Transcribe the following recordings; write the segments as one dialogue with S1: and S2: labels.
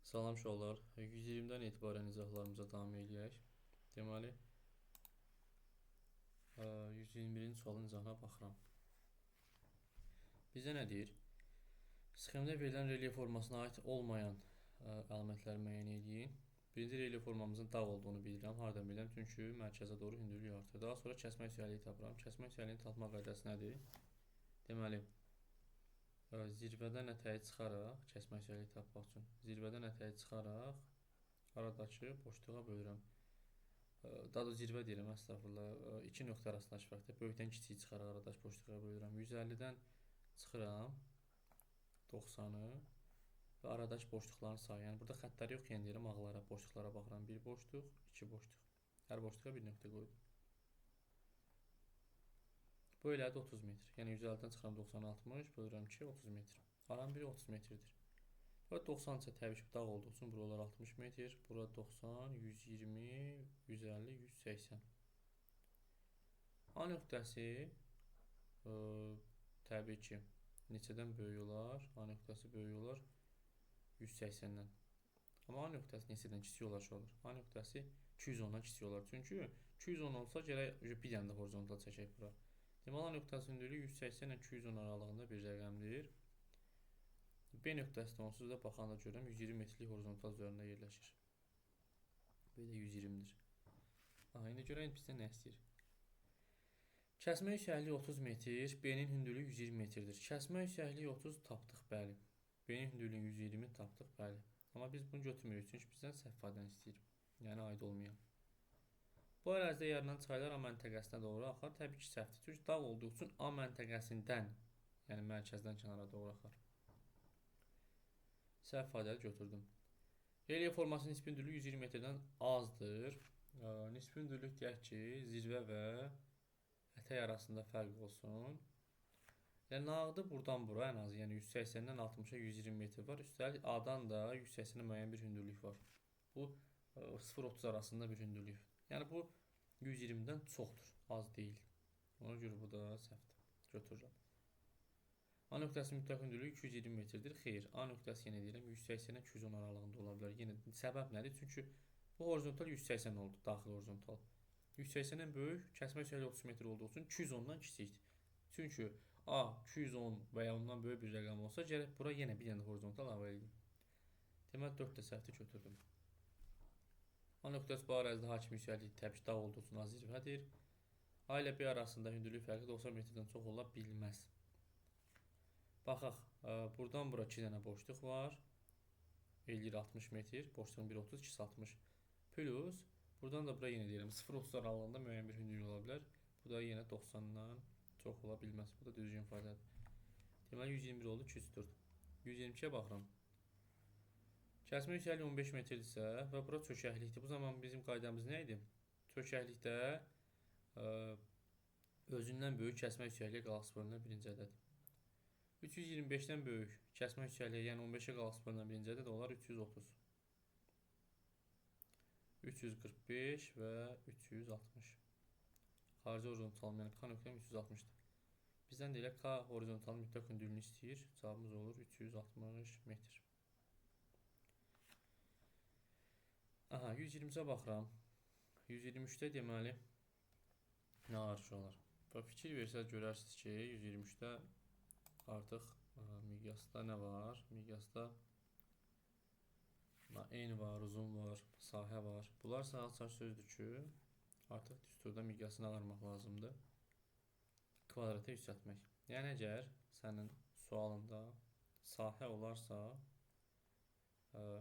S1: Salam uşaqlar, 120-dən etibarən izahlarımıza davam eləyək. Deməli, 121-ci sualın izahına baxıram. Bizə nə deyir? Sxemdə verilən relyef formasına aid olmayan əlamətləri müəyyən eləyin. Birinci relyef formamızın dağ olduğunu bilirəm. Hardan bilirəm? Çünki mərkəzə doğru hündürlük artır. Daha sonra kəsmə yüksəkliyi tapıram. Kəsmə yüksəkliyini tapmaq qaydası nədir? Deməli, zirvədən ətəyi çıxaraq, kəsmə yüksəkliyi tapmaq üçün zirvədən ətəyi çıxaraq aradakı boşluğa bölürəm. Daha da zirvə deyirəm, əstəğfurullah. İki nöqtə arasındakı fərqdə böyükdən kiçiyi çıxaraq aradakı boşluğa bölürəm. 150-dən çıxıram 90-ı və aradakı boşluqların sayı. Yəni burada xəttlər yox, yenə deyirəm ağlara, boşluqlara baxıram. Bir boşluq, iki boşluq. Hər boşluğa bir nöqtə qoydum. Bu elədir 30 metr. Yəni 150-dən çıxıram 90 60, bölürəm ki 30 metr. Aran biri 30 metrdir. Bura 90 isə təbii ki dağ olduğu üçün buralar 60 metr, bura 90, 120, 150, 180. A nöqtəsi təbii ki neçədən böyük olar? A nöqtəsi böyük olar 180-dən. Amma A nöqtəsi neçədən kiçik olar? Olur. A nöqtəsi 210-dan kiçik olar. Çünki 210 olsa gərək bir dənə də horizontal çəkək bura. Deməli, A nöqtəsinin hündürlüyü 180 ilə 210 aralığında bir rəqəmdir. B nöqtəsi də onsuz da baxanda görürəm 120 metrlik horizontal üzərində yerləşir. B də 120-dir. Aha, indi görək bizdən nə istəyir? Kəsmə yüksəkliyi 30 metr, B-nin hündürlüyü 120 metrdir. Kəsmə yüksəkliyi 30 tapdıq, bəli. B-nin hündürlüyü 120 tapdıq, bəli. Amma biz bunu götürmürük, çünki bizdən səhv ifadəni istəyir. Yəni aid olmayan. Bu ərazidə yaranan çaylar A məntəqəsinə doğru axar. Təbii ki, səhvdir. Çünki dağ olduğu üçün A məntəqəsindən, yəni mərkəzdən kənara doğru axar. Səhv ifadəni götürdüm. Relyef formasının nisbi hündürlüyü 120 metrdən azdır. Nisbi hündürlük deyək ki, zirvə və ətək arasında fərq olsun. Yəni nağdı buradan bura ən azı, yəni 180-dən 60-a 120 metr var. Üstəlik A-dan da 180-ə müəyyən bir hündürlük var. Bu 0,30 arasında bir hündürlük. Yəni bu 120-dən çoxdur, az deyil. Ona görə bu da səhvdir. Götürürəm. A nöqtəsinin mütləq hündürlüyü 220 metrdir. Xeyr, A nöqtəsi yenə deyirəm 180-ə 210 aralığında ola bilər. Yenə səbəb nədir? Çünki bu horizontal 180 oldu, daxili horizontal. 180-dən böyük, kəsmə yüksəkliyi 30 metr olduğu üçün 210-dan kiçikdir. Çünki A 210 və ya ondan böyük bir rəqəm olsa, gərək bura yenə bir dənə horizontal əlavə edeyim. Deməli 4 də səhvdir, götürdüm. A nöqtəsi bu ərazidə hakim yüksəklik təbii ki, dağ olduğu üçün A zirvədir. A ilə B arasında hündürlük fərqi 90 metrdən çox ola bilməz. Baxaq, buradan bura 2 dənə boşluq var. Eləyir 60 metr, boşluğun biri 30, ikisi 60. Plus, buradan da bura yenə deyirəm, 0,30 aralığında müəyyən bir hündürlük ola bilər. Bu da yenə 90-dan çox ola bilməz. Bu da düzgün ifadədir. Deməli, 121 oldu, 204. 122-yə baxıram. Kəsmə yüksəkliyi 15 metrdirsə və bura çökəklikdir. Bu zaman bizim qaydamız nə idi? Çökəklikdə özündən böyük kəsmə yüksəkliyi qalaqsız bölünən birinci ədəd. 325-dən böyük kəsmə yüksəkliyi, yəni 15-ə qalaqsız bölünən birinci ədəd olar 330. 345 və 360. Xarici horizontal, yəni K nöqtəm 360-dır. Bizdən də elə K horizontalın mütləq hündürlüyünü istəyir. Cavabımız olur 360 metr. Aha, 123-ə baxıram. 123-də deməli nə var olar? Və fikir versəz görərsiniz ki, 123-də artıq miqyasda nə var? Miqyasda en var, uzun var, sahə var. Bunlar sağ sözdür ki, artıq düsturda miqyasını ağarmaq lazımdır. Kvadrata yüksəltmək. Yəni əgər sənin sualında sahə olarsa,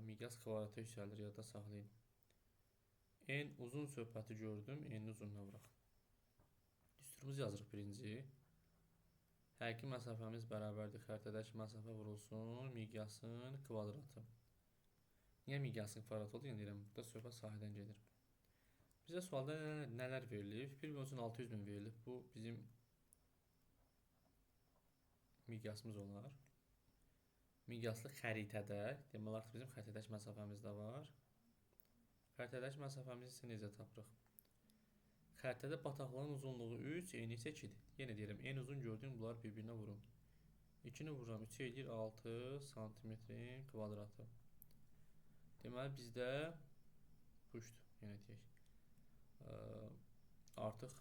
S1: miqyas kvadrata yüksəlir, yadda saxlayın. En uzun söhbəti gördüm, enin uzunluğuna vuraq. Düsturumuzu yazırıq birinci. Həqiqi məsafəmiz bərabərdir. Xəritədəki məsafə vurulsun miqyasın kvadratı. Niyə miqyasın kvadratı oldu? Yenə deyirəm, burada söhbət sahədən gedir. Bizə sualda nələr verilib? 1 üçün 600 min verilib. Bu bizim miqyasımız olar. Miqyaslı xəritədə, deməli artıq bizim xəritədəki məsafəmiz də var. Xəritədəki məsafəmizi isə necə tapırıq? Xəritədə bataqlığın uzunluğu 3, eni isə 2-dir. Yenə deyirəm, en uzun gördüyüm bunlar bir-birinə vurun. 2-ni vururam, 3 eləyir 6 santimetrin kvadratı. Deməli, bizdə puşt, yenə deyək. Artıq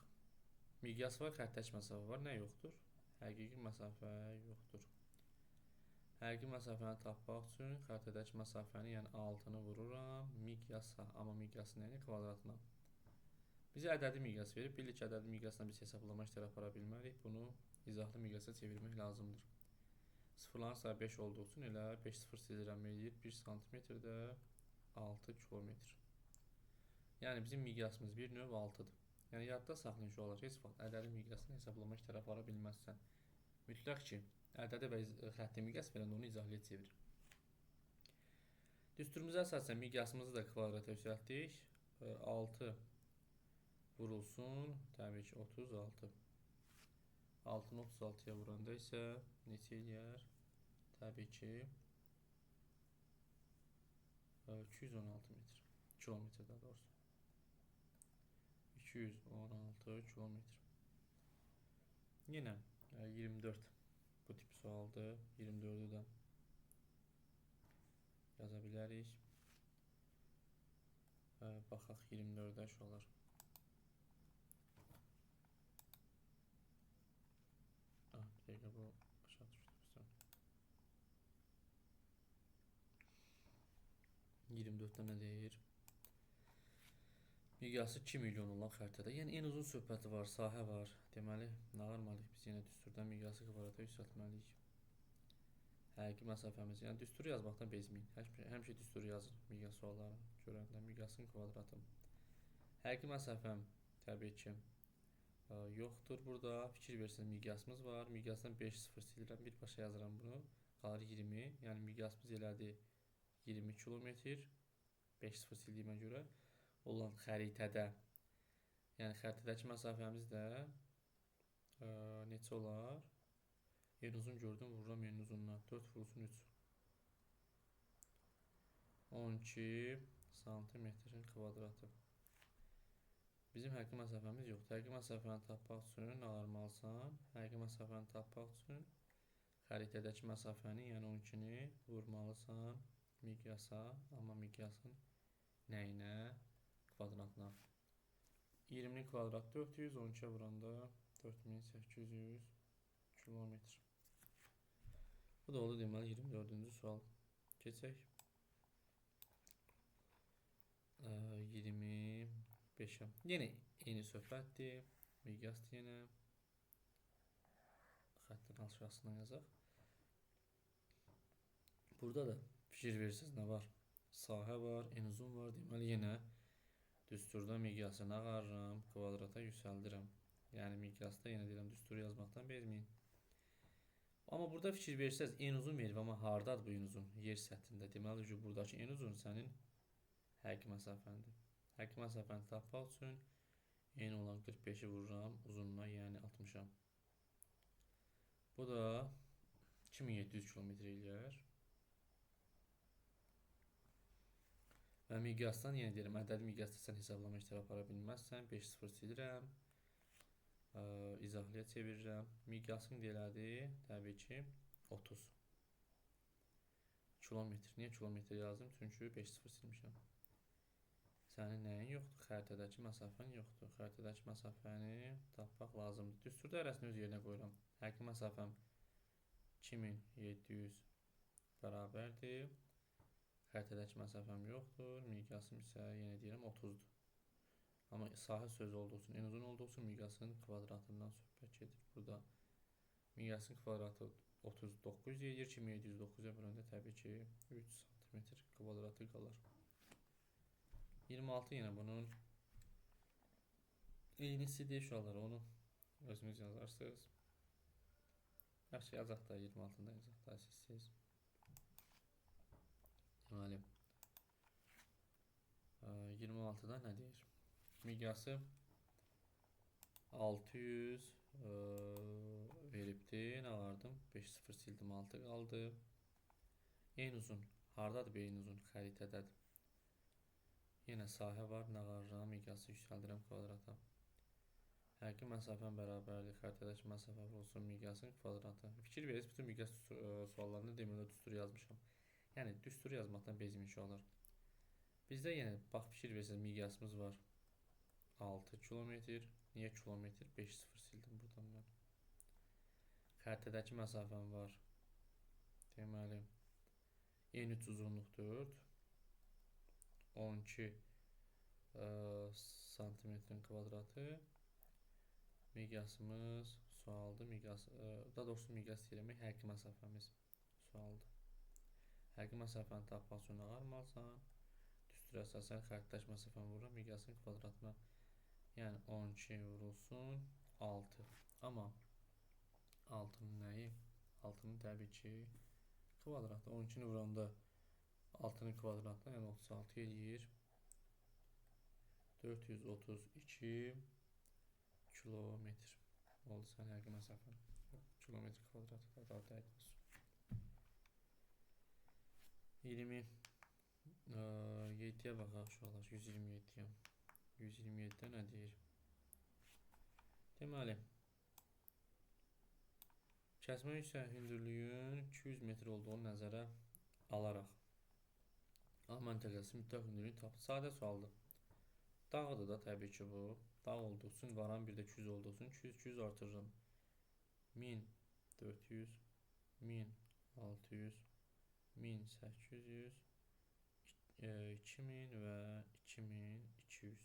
S1: miqyas var, xəttəki məsafə var. Nə yoxdur? Həqiqi məsafə yoxdur. Həqiqi məsafəni tapmaq üçün xəritədəki məsafəni, yəni 6-nı vururam miqyasa, amma miqyası nəyini? Kvadratına. Bizə ədədi miqyas verib. Bilirik ki, ədədi miqyasla biz hesablama işləri apara bilmərik. Bunu izahlı miqyasa çevirmək lazımdır. Sıfırların sayı 5 olduğu üçün elə 5 sıfır silirəm eləyir. 1 santimetrdə 6 kilometr. Yəni bizim miqyasımız bir növ 6-dır. Yəni yadda saxlayın uşaqlar, heç vaxt ədədi miqyasını hesablama işləri apara bilməzsən. Mütləq ki, ədədi və xətti miqyas verəndə onu izahlıya çevir. Düsturumuza əsasən miqyasımızı da kvadrata yüksəltdik. 6 vurulsun, təbii ki, 36. 6-nı 36-ya vuranda isə neçə eləyər? Təbii ki, 216 metr. Kilometr daha doğrusu. 216 kilometr. Yenə 24 bu tip sualdır. 24-ü də yaza bilərik. Baxaq 24-də uşaqlar. Bir dəqiqə, bu aşağı düşdü. 24-də nə deyir? Miqyası 2 milyon olan xəritədə. Yəni, en uzun söhbəti var, sahə var. Deməli, nə armalıyıq? Biz yenə düsturdan miqyası kvadrata yüksəltməliyik. Həqiqi məsafəmiz. Yəni, düsturu yazmaqdan bezməyin. Həmişə düsturu yazın miqyas suallarını görəndə. Miqyasın kvadratı. Həqiqi məsafəm təbii ki, yoxdur burada. Fikir versiniz, miqyasımız var. Miqyasdan 5 sıfır silirəm. Birbaşa yazıram bunu. Qalır 20. Yəni, miqyasımız elədi 20 kilometr. 5 sıfır sildiyimə görə olan xəritədə, yəni xəritədəki məsafəmiz də neçə olar? En uzun gördüm, vururam en uzundan. 4 vurulsun 3. 12 santimetrin kvadratı. Bizim həqiqi məsafəmiz yoxdur. Həqiqi məsafəni tapmaq üçün nə armalısan? Həqiqi məsafəni tapmaq üçün xəritədəki məsafəni, yəni 12-ni vurmalısan miqyasa, amma miqyasın nəyinə? Kvadratına. 20-nin kvadratı 400, 12-ə vuranda 4800 kilometr. Bu da oldu deməli 24-cü sual. Keçək. 25-ə. Yenə eyni söhbətdir. Miqyasdır yenə. Xəttin aşağısına yazaq. Burada da fikir verirsiniz nə var? Sahə var, en uzun var. Deməli yenə düsturda miqyası nə qarıram? Kvadrata yüksəldirəm. Yəni miqyasda yenə deyirəm, düsturu yazmaqdan bezməyin. Amma burada fikir versəz, en uzun verib, amma hardadır bu en uzun? Yer səthində. Deməli ki, buradakı en uzun sənin həqiqi məsafəndir. Həqiqi məsafəni tapmaq üçün eyni olan 45-i vururam uzunluğuna, yəni 60-a. Bu da 2700 kilometr eləyər. Və miqyasdan yenə deyirəm, ədədi miqyasda sən hesablama işləri apara bilməzsən. 5 sıfır silirəm, izahlıya çevirirəm. Miqyasın deyilədi, təbii ki, 30 kilometr. Niyə kilometr yazdım? Çünki 5 sıfır silmişəm. Sənin nəyin yoxdur? Xəritədəki məsafən yoxdur. Xəritədəki məsafəni tapmaq lazımdır. Düsturda hərəsini öz yerinə qoyuram. Həqiqi məsafəm 2700 bərabərdir. Xəritədəki məsafəm yoxdur. Miqyasım isə yenə deyirəm 30-dur. Amma sahə sözü olduğu üçün, en uzun olduğu üçün miqyasın kvadratından söhbət gedir. Burada miqyasın kvadratı 39 eləyir. 2709-a böləndə təbii ki 3 santimetr kvadratı qalar. 26 yenə bunun eynisidir uşaqlar, onu özünüz yazarsınız. Yaxşı, yazaq da 26-da yazaq da siz. Deməli, 26-da nə deyir? Miqyası 600 veribdi. Nə vardım? 5 sıfır sildim, 6 qaldı. En uzun. Hardadır bu en uzun? Xəritədədir. Yenə sahə var. Nə varıram? Miqyası yüksəldirəm kvadrata. Həqiqi məsafəm bərabərdir. Xəritədəki məsafə olsun miqyasın kvadratı. Fikir verirsiniz, bütün miqyas suallarında demək olar düstur yazmışam. Yəni, düsturu yazmaqdan bezməyin uşaqlar. Bizdə yenə, bax, fikir versəniz, miqyasımız var 6 kilometr. Niyə kilometr? 5-0 sildim buradan mən. Xəritədəki məsafəm var. Deməli, N3 uzunluq 4, 12 santimetrin kvadratı. Miqyasımız sualdır. Miqyas, daha doğrusu miqyas deyirəm, həqiqi məsafəmiz sualdır. Həqiqi məsafəni tapmaq üçün nə armalısan? Düstura əsasən xəritədəki məsafəni vururam miqyasın kvadratına. Yəni 12 vurulsun 6. Amma 6-nın nəyi? 6-nın təbii ki kvadratı. 12-ni vuranda 6-nın kvadratına, yəni 36 eləyir. 432 kilometr. Oldu sən həqiqi məsafən. Kilometr kvadratı da daha dəqiq olsun. 27-yə baxaq uşaqlar. 127-yə. 127-də nə deyir? Deməli, kəsmə yüksək hündürlüyün 200 metr olduğunu nəzərə alaraq A məntəqəsi mütləq hündürlüyünü tapın. Sadə sualdır. Dağdır da təbii ki bu. Dağ olduğu üçün, varan bir də 200 olduğu üçün 200, 200 artırıram. 1400, 1600, 1800, 2000 və 2200.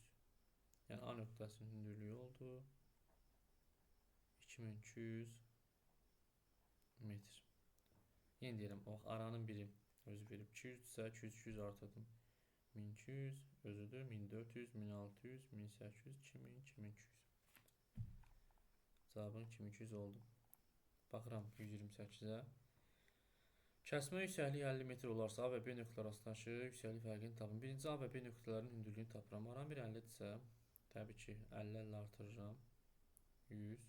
S1: Yəni A nöqtəsinin hündürlüyü oldu 2200 metr. Yenə deyirəm, bax, aranın biri özü verib 200-dürsə 200, 200 artırdım. 1200 özüdür, 1400, 1600, 1800, 2000, 2200. Cavabım 2200 oldu. Baxıram 128-ə. Kəsmə yüksəkliyi 50 metr olarsa, A və B nöqtələri arasındakı yüksəklik fərqini tapın. Birinci A və B nöqtələrinin hündürlüyünü tapıram. Aran bir 50-dirsə, təbii ki, 50-50 artırıram. 100,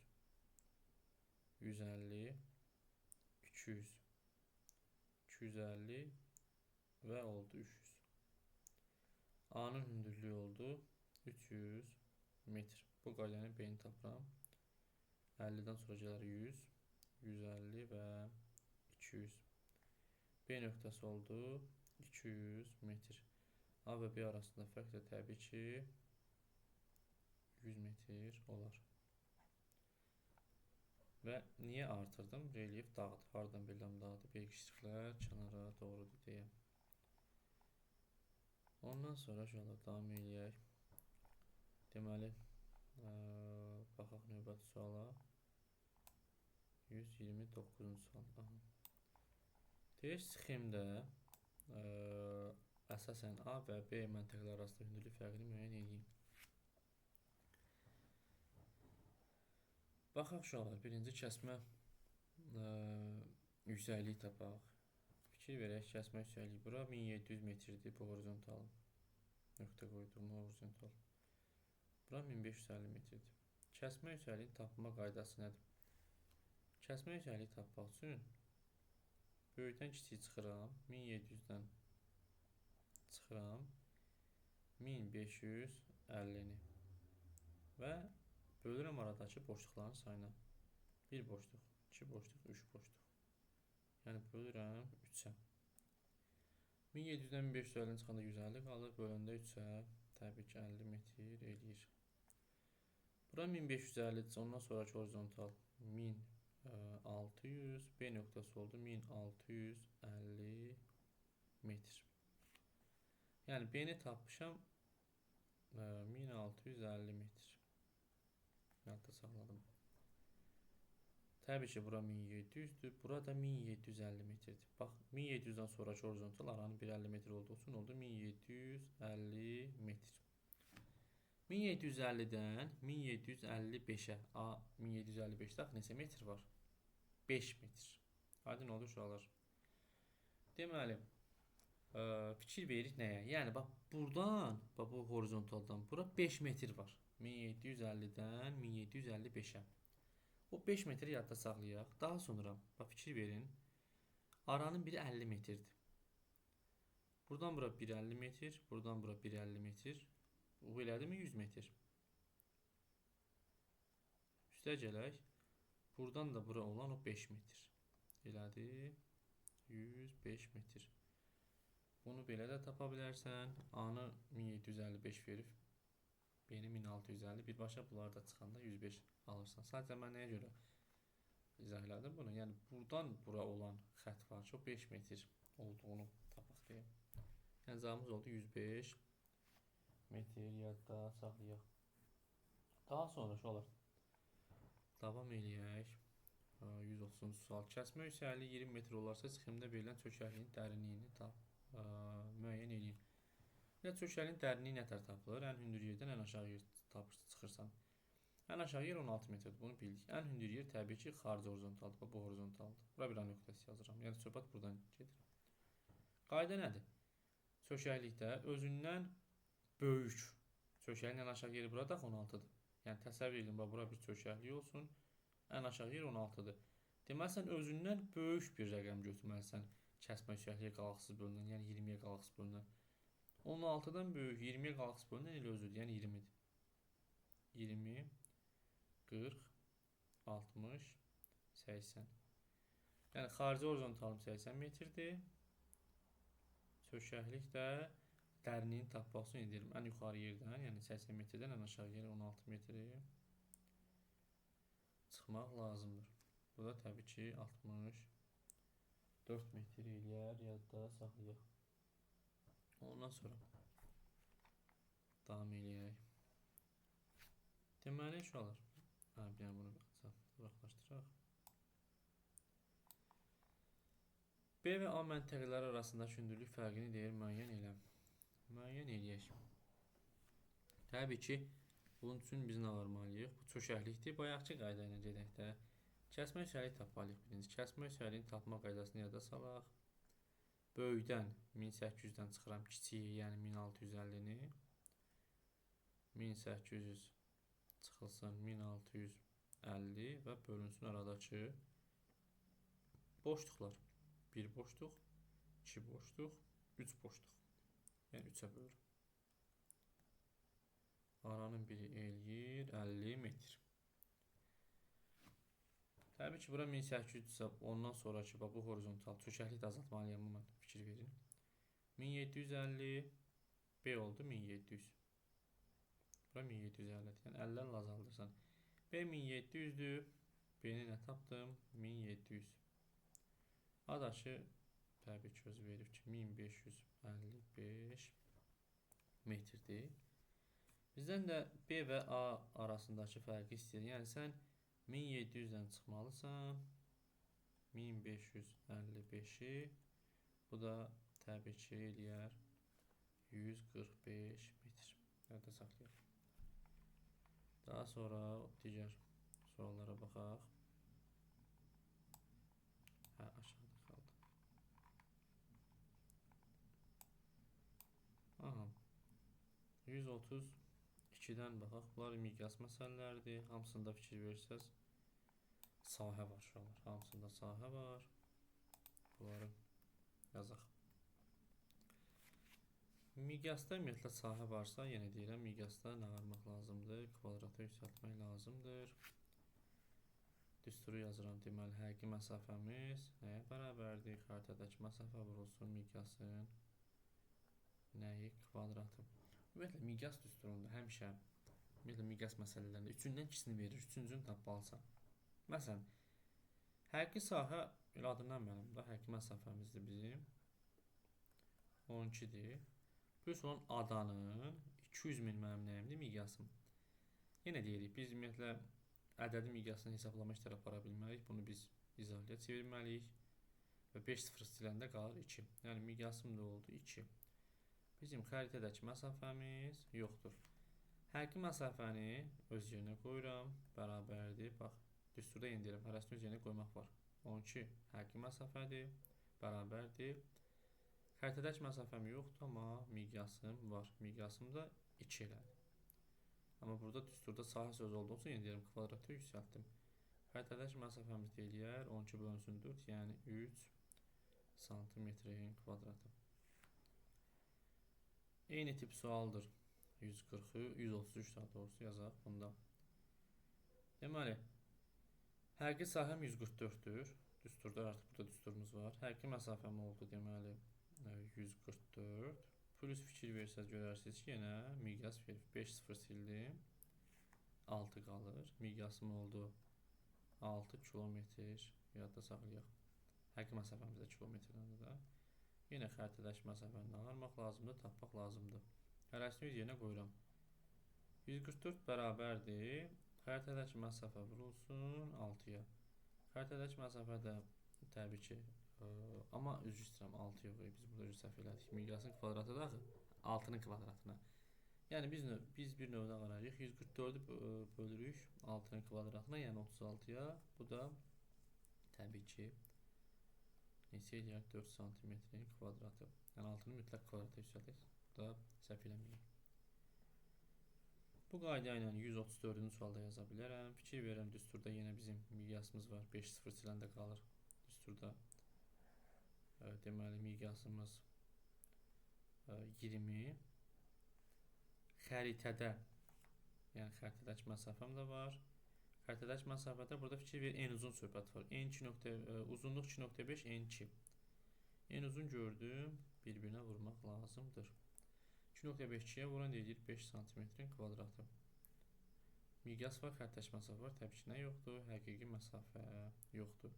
S1: 150, 200, 250 və oldu 300. A-nın hündürlüyü oldu 300 metr. Bu qaydanı B-ni tapıram. 50-dən sonra gələr 100, 150 və 200. B nöqtəsi oldu 200 metr. A və B arasında fərq də təbii ki 100 metr olar. Və niyə artırdım? Relyef dağdır. Hardan bilirəm dağdır? Berkişliklər kənara doğrudur deyə. Ondan sonra şöyle davam eləyək. Deməli, baxaq növbəti suala. 129-cu sual. Aha. Deyir, sxemdə əsasən A və B məntəqələri arasında hündürlük fərqini müəyyən edin. Baxaq uşaqlar, birinci kəsmə yüksəkliyi tapaq. Fikir verək, kəsmə yüksəkliyi bura 1700 metrdir, bu horizontal. Nöqtə qoyduğum horizontal. Bura 1550 metrdir. Kəsmə yüksəkliyini tapma qaydası nədir? Kəsmə yüksəkliyi tapmaq üçün böyükdən kiçik çıxıram, 1700-dən çıxıram, 1550-ni və bölürəm aradakı boşluqların sayına. 1 boşluq, 2 boşluq, 3 boşluq. Yəni bölürəm 3-ə. 1700-dən 1550-ni çıxanda 150 qalır, böləndə 3-ə təbii ki 50 metr eləyir. Bura 1550-dirsə, ondan sonraki horizontal 1600, B nöqtəsi oldu 1650 metr. Yəni B-ni tapmışam 1650 metr. Yadda saxladım. Təbii ki, bura 1700-dür, bura da 1750 metrdir. Bax, 1700-dən sonraki horizontal aranın 150 metr olduğu üçün oldu 1750 metr. 1750-dən 1755-ə, A 1755-də axı neçə metr var? 5 metr. Aydın oldu uşaqlar. Deməli, fikir veririk nəyə? Yəni, bax, buradan, bax, bu horizontaldan bura 5 metr var. 1750-dən 1755-ə. O 5 metri yadda saxlayaq. Daha sonra, bax, fikir verin, aranın biri 50 metrdir. Buradan bura 1,50 metr, buradan bura 1,50 metr. Bu elədimi 100 metr. Üstə gələk. Buradan da bura olan o 5 metr. Elədi 105 metr. Bunu belə də tapa bilərsən. A-nı 1755 verib, B-ni 1650. Birbaşa bunlar da çıxanda 105 alırsan. Sadəcə mən nəyə görə izah elədim bunu? Yəni, buradan bura olan xətt var ki, o 5 metr olduğunu tapaq deyə. Yəni, cavabımız oldu 105 metr yadda saxlayaq. Daha sonra uşaqlar, davam eləyək. 130-cu sual. Kəsmə yüksəkliyi 20 metr olarsa, sxemdə verilən çökəkliyin dərinliyini müəyyən eləyin. Çökəkliyin dərinliyi nə tər tapılır? Ən hündür yerdən ən aşağı yer çıxırsan. Ən aşağı yer 16 metrdir, bunu bildik. Ən hündür yer təbii ki, xarici horizontaldır. Bu horizontaldır. Bura bir A nöqtəsi yazıram. Yəni, söhbət buradan gedir. Qayda nədir? Çökəklikdə özündən böyük. Çökəkliyin ən aşağı yeri burada 16-dır. Yəni, təsəvvür edin, bura bir çökəklik olsun. Ən aşağı yer 16-dır. Deməli, sən özündən böyük bir rəqəm götürməlisən. Kəsmə yüksəkliyə qalıqsız bölünən, yəni 20-yə qalıqsız bölünən. 16-dan böyük 20-yə qalıqsız bölünən elə özüdür, yəni 20-dir. 20, 40, 60, 80. Yəni, xarici horizontalım 80 metrdir. Çökəklik də dərinliyini tapmaq üçün edirəm. Ən yuxarı yerdən, yəni 80 metrdən ən aşağı yer 16 metri çıxmaq lazımdır. Bu da təbii ki, 64 metr eləyər, yadda saxlayaq. Ondan sonra davam eləyək. Deməli, uşaqlar, bir dənə bunu uzaqlaşdıraq. B və A məntəqələri arasında hündürlük fərqini deyir, müəyyən elə. Müəyyən eləyək. Təbii ki, bunun üçün biz nə varmalıyıq? Bu çökəklikdir. Bayaqki qayda ilə gedək də. Kəsmə yüksəkliyi tapmalıyıq birinci. Kəsmə yüksəkliyini tapma qaydasını yada salaq. Böyükdən 1800-dən çıxıram kiçiyi, yəni 1650-ni. 1800 çıxılsın 1650 və bölünsün aradakı boşluqlar. 1 boşluq, 2 boşluq, 3 boşluq. Yəni 3-ə bölürüm. Aranın biri eləyir 50 metr. Təbii ki, bura 1800-dürsə, ondan sonraki bax, bu horizontal çökəklik də azaltmalıyam mən, fikir verin. 1750, B oldu 1700. Bura 1750-dir. Yəni 50-dən azaldırsan. B 1700-dür. B-ni nə tapdım? 1700. Adaşı təbii ki, özü verib ki, 1555 metrdir. Bizdən də B və A arasındakı fərqi istəyir. Yəni, sən 1700-dən çıxmalısan. 1555-i. Bu da təbii ki, eləyər 145 metr. Yadda saxlayaq. Daha sonra digər suallara baxaq. Hə, aşağıda qaldı. Aha. 132-dən baxaq. Bunlar miqyas məsələləridir. Hamısında fikir versəz, sahə var uşaqlar. Hamısında sahə var. Bunları yazaq. Miqyasda ümumiyyətlə sahə varsa, yenə deyirəm, miqyasda nə varmaq lazımdır? Kvadrata yüksəltmək lazımdır. Düsturu yazıram. Deməli, həqiqi məsafəmiz nəyə bərabərdir? Xəritədəki məsafə vurulsun miqyasın nəyi? Kvadratı. Ümumiyyətlə, miqyas düsturunda həmişə, ümumiyyətlə, miqyas məsələlərində üçündən ikisini verir, üçüncünü tapmalısan. Məsələn, həqiqi sahə, elə adından məlumdur, həqiqi məsafəmizdir bizim 12-dir. Plus olan adanın 200 min mənim nəyimdir? Miqyasım. Yenə deyirik, biz ümumiyyətlə ədədi miqyasını hesablama işləri apara bilmərik. Bunu biz izahlıya çevirməliyik. Və 5 sıfır siləndə qalır 2. Yəni, miqyasım da oldu 2. Bizim xəritədəki məsafəmiz yoxdur. Həqiqi məsafəni öz yerinə qoyuram. Bərabərdir. Bax, düsturda yenə deyirəm, hərəsini öz yerinə qoymaq var. 12 həqiqi məsafədir. Bərabərdir. Xəritədəki məsafəm yoxdur, amma miqyasım var. Miqyasım da 2 elədi. Amma burada düsturda sahə sözü olduğu üçün yenə deyirəm, kvadratı yüksəltdim. Xəritədəki məsafəmiz deyilər 12 bölünsün 4, yəni 3 santimetrin kvadratı. Eyni tip sualdır. 140-ı, 133 daha doğrusu yazaq bunda. Deməli, həqiqi sahəm 144-dür. Düsturda artıq burada düsturumuz var. Həqiqi məsafəm oldu deməli 144. Plus fikir versəz görərsiniz ki, yenə miqyas verir. 5 0 sildim. 6 qalır. Miqyasım oldu 6 kilometr. Yadda saxlayaq. Həqiqi məsafəmiz də kilometrdən də. Yenə xəritədəki məsafəni ayırmaq lazımdır, tapmaq lazımdır. Hərəsini öz yerinə qoyuram. 144 bərabərdir. Xəritədəki məsafə vurulsun 6-ya. Xəritədəki məsafə də təbii ki, amma üzr istəyirəm 6-ya vurur. Biz burada üzr səhv elədik. Miqyasın kvadratı da axı 6-nın kvadratına. Yəni biz bir növdə qararıq. 144-ü bölürük 6-nın kvadratına, yəni 36-ya. Bu da təbii ki neçə eləyər? 4 santimetrin kvadratı. Yəni 6-nı mütləq kvadrata yüksəldək. Bu da səhv eləməyək. Bu qayda ilə 134-cü sualda yaza bilərəm. Fikir verirəm, düsturda yenə bizim miqyasımız var. 5 0 siləndə qalır düsturda. Deməli, miqyasımız 20. Xəritədə, yəni xəritədəki məsafəm də var. Xəritədəki məsafədə burada fikir verin, en uzun söhbət var. N2 uzunluq 2.5, N2. En uzun gördüm, bir-birinə vurmaq lazımdır. 2.5 2-yə vuran deyir 5 santimetrin kvadratı. Miqyas var, xəritədəki məsafə var. Təbii ki, nə yoxdur? Həqiqi məsafə yoxdur.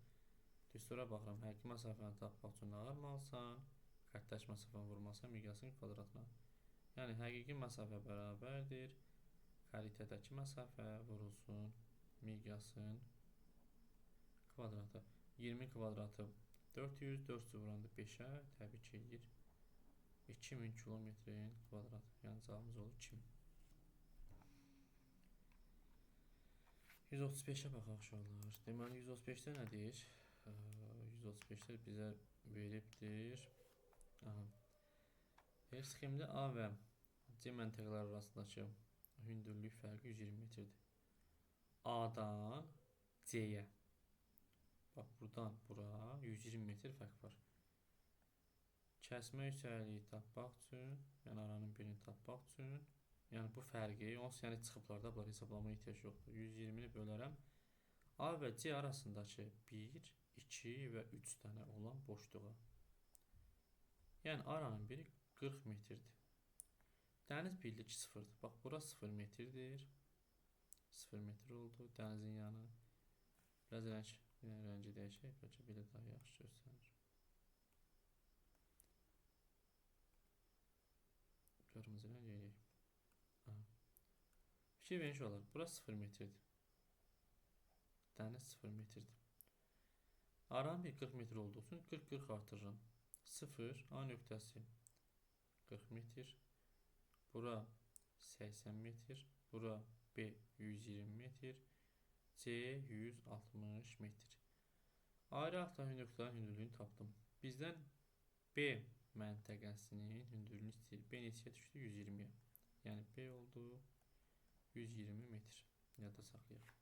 S1: Düstura baxıram, həqiqi məsafəni tapmaq üçün nə ayırmalısan? Xəritədəki məsafəni vurmalısan miqyasın kvadratına. Yəni, həqiqi məsafə bərabərdir. Xəritədəki məsafə vurulsun miqyasın kvadratı. 20 kvadratı 400, 400 vuranda 5-ə təbii ki, eləyir 2000 kilometrin kvadratı. Yəni, cavabımız olur 2000. 135-ə baxaq uşaqlar. Deməli, 135-də nə deyir? 135-də bizə veribdir. Aha. Deyir, sxemdə A və C məntəqələri arasındakı hündürlük fərqi 120 metrdir. A-dan C-yə. Bax, buradan bura 120 metr fərq var. Kəsmə yüksəkliyi tapmaq üçün, yəni aranın birini tapmaq üçün, yəni bu fərqi, onsuz yəni çıxıblar da, bunları hesablamaya ehtiyac yoxdur. 120-ni bölərəm. A və C arasındakı 1, 2 və 3 dənə olan boşluğa. Yəni aranın biri 40 metrdir. Dəniz bildik ki, 0-dır. Bax, bura 0 metrdir. 0 metr oldu dənizin yanı. Biraz rəngi dəyişək, bəlkə belə daha yaxşı göstərir. Qırmızı rəng eləyək. Fikir verin ki, olar. Bura 0 metrdir. Dəniz 0 metrdir. Aranın bir 40 metr olduğu üçün 40-40 artırıram. 0, A nöqtəsi 40 metr. Bura 80 metr. Bura B 120 metr. C 160 metr. Ayrı-ayrı nöqtələrin hündürlüyünü tapdım. Bizdən B məntəqəsinin hündürlüyünü istəyir. B neçəyə düşdü? 120-yə. Yəni B oldu 120 metr. Yadda saxlayaq.